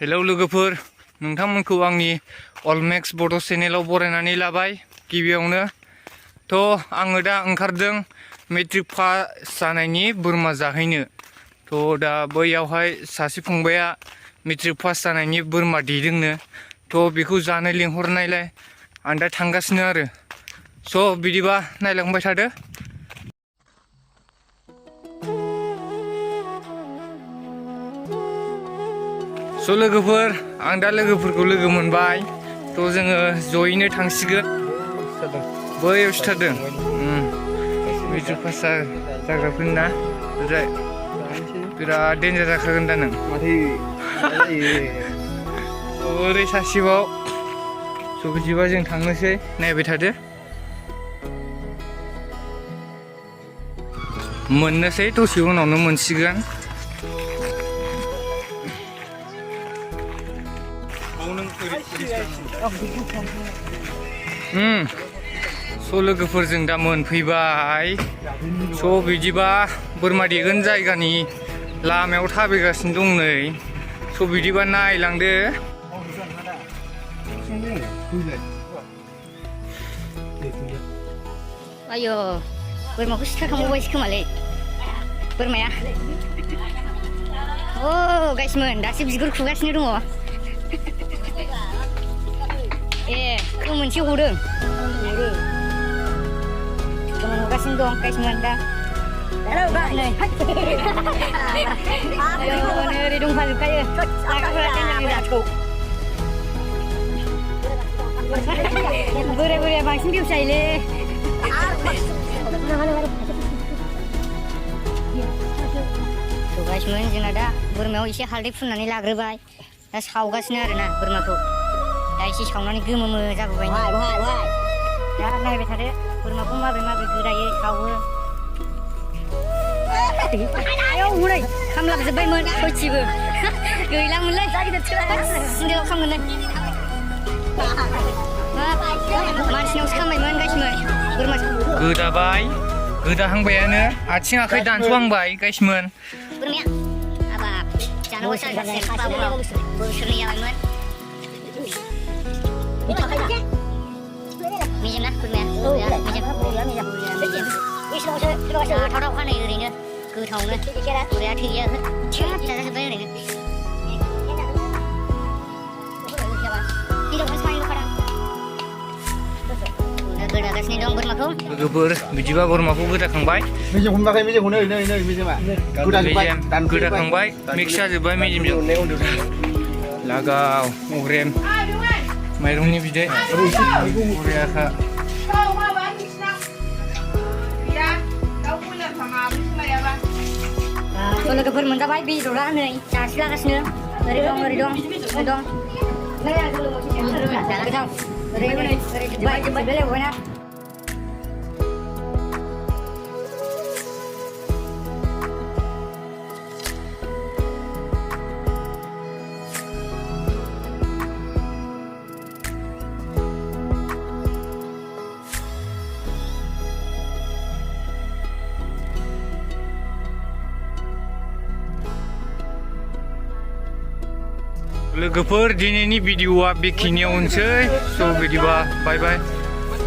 Hello लोगोफोर, नोंथांमोनखौ आंनि अलमेक्स बड' चेनेलाव बरायनानै लाबाय। गिबियावनो आङो दा ओंखारदों मेट्रिक पास जानायनि बोरमा जाहैनो। दा बैयावहाय सासे फंबाया मेट्रिक पास जानायनि बोरमा देदोंनो। बेखौ जानो लिंहरनायलाय आं दा थांगासिनो आरो। बिदिबा नायलांबाय थादो। लोगोफोर, आं दा लोगोफोरखौ लोगो मोनबाय। जोङो जयैनो थांसिगोन। बैयाव सिथारदों मेट्रिक पास जाग्राफोरनि ना बिराद देन्जार जाखागोन दा नों। ओरै सासेबाव बिदिबा जों थांनोसै, नायबाय थादो। मोननोसै, दसे उनावनो मोनसिगोन। लोगोफोरजों दा मोनफैबाय। बिदिबा बोरमा देगोन जायगानि लामायाव थाबायगासिनो दं नै। बिदिबा नायलांदो। आयो, बोरमाखौ सिथारखांबावबायसो खोमालै बोरमाया। गाइसमोन, दासो बिगुर खुगासिनो दङ। मोनसे हरदों। हगासिनो दं गाइसमोन दा। ओरै दंफाजोबखायो। बोराय बोराया बांसिन भिउस जायोलै। गाइसमोन, जोंना दा बोरमायाव एसे हालदै फुननानै लाग्रोबाय। दा सावगासिनो आरोना बोरमाखौ। दा एसे सावनानै गोमोमो जाबोबाय। दा नायबाय थादो बोरमाखौ माबोरै गोदायो सावो। हनै खामलाबजोब्बायमोन सयथिबो गैलामोनलै। सिन्देलाव खामोनलै। मानसिनावसो खामबायमोन गाइसमोन बोरमा। गोदाबाय, गोदाहांबायानो, आथिं आखाइ दानस'हांबाय गाइसमोन। बोरमाया हाबाब जानांगौ बोसोरनै जाबायमोन। मेजेम ना बोरमाया? जाथावथाव खानाय ओरैनो गोथावनो। बोरमाया थैया जाजाजोब्बाय ओरैनो। गोदागासिनो दं बोरमाखौ। लोगोफोर, बिदिबा बोरमाखौ गोदाखांबाय। गोदाखांबाय, मिक्स जाजोब्बाय मेजेमजों। लागाव अग्रेम माइरंनि बिदै बरियाखा। लोगोफोर मोनजाबाय बेदरा नै जासिलागासिनो। ओरै दं ओरै दं ओरै दं। गोथाव ओरै जोब्बाय लेवबायना। लोगोफोर, दिनैनि भिडिअआ बेखिनियावनोसै। बिदिबा बाय बाय।